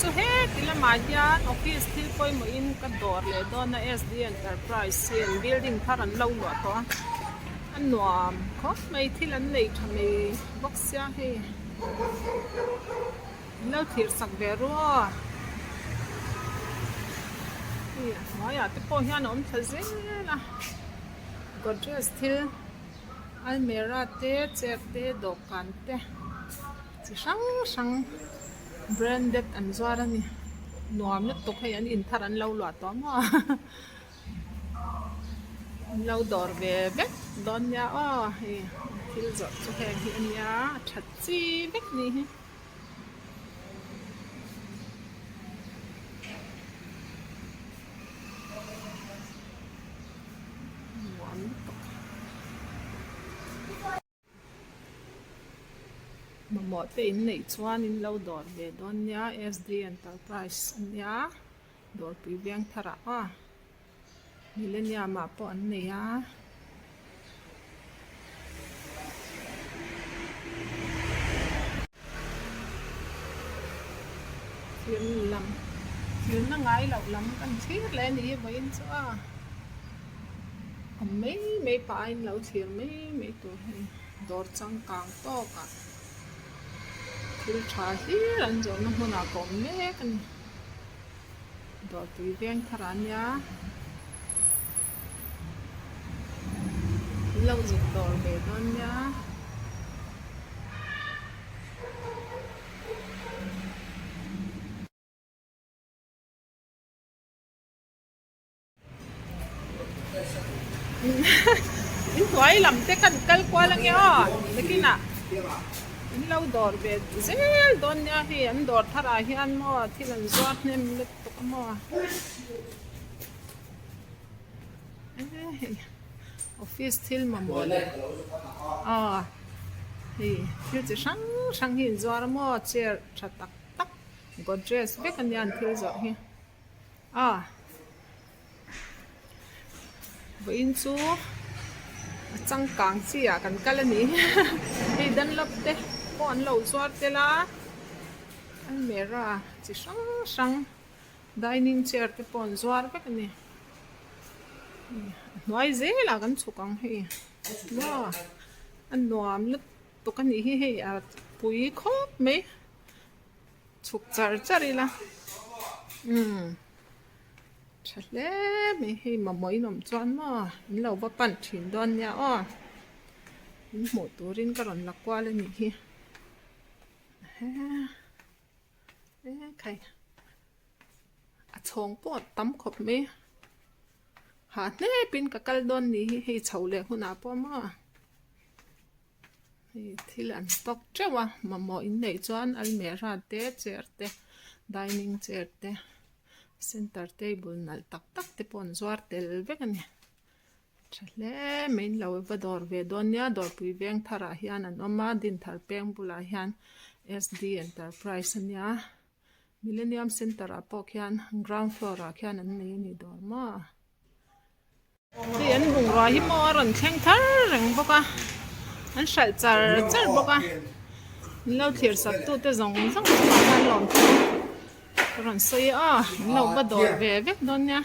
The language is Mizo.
chu heti lamah hian office thil pawimawh in ka dawr leh dawn a SD Enterprise hi an building thar an lo luah tawh a a nuam khawp mai thil an nei tha mai bawk sia hei an lo thlir sak ve ru aw hei a hnuaiah te pawh hian a awm thla zel a Godrej thil almirah te chair te dawhkan te chi hrang hrang branded an zuar a ni nuam lutuk hei an in thar an lo luah tawh maw an lo dawr ve vek dawn nia aw hei thil zawrh chu heng hi a nia a that chi vek ni hi. Nuam lutuk. Mamawh te in neih chuan in lo dawr ve dawn nia SD Enterprise a nia dawrpui veng tharah aw Millennium ah pawh an nei a. Thil lam thilna ngai loh lam kan thlir leh a ni hi vawiin chu a awm mai mai pah a in lo thlir mai mai tur hi dawr changkang tawk ah thil tha hlir an zawrhna hmunah ka awm mek a ni dawrpui veng thar ah nia in lo zuk dawr ve dawn nia. In hnuai lam te kan kal kual ange aw nakinah in lo dawr ve zel dawn nia hei an dawr thar ah hian maw thil an zuar hnem lutuk a maw office thil mamawh leh aw hei thil chi hrang hrang hi inzuar a maw chair tha tak tak godrej vek ania an thil zawrh hi a vawiin chu a changkang chi ah kan kal a ni hei dunlop te pawh an lo zuar tel a almirah chi hrang hrang. Dining chair te pawh an zuar vek a ni. A hnuai zelah kan chhuk ang hei. Maw a nuam lutuk a nih hi hei a pui khawp mai. Chhuk char char ila umm tha hle mai hei mamawh in awm chuan maw in lo va pan thin dawn nia aw. In hmuh turin ka rawn la kual a nih hi. Ekhai a chhawng pawh a tam khawp mai ha hnepin ka kal dawn ni hi hei chho leh hunah pawh maw hei thil an stock teuh a mamawh in neih chuan almirah te chair te dining chair te center table nalh tak tak te pawh an zuar tel vek a ni. Tha hle mai in lo va dawr ve dawn nia dawrpui veng tharah hian an awm a dinthar peng bulah hian SD enterprise a nia millennium center ah pawh khian ground floor ah khian an nei a ni dawr maw hei an bungrua hi maw a rawn thleng thar reng bawk a an hralh char char bawk a min lo thlir sak tu te zawng zawng chungah khan lawm thu ka rawn sawi a in lo va dawr ve vek dawn nia.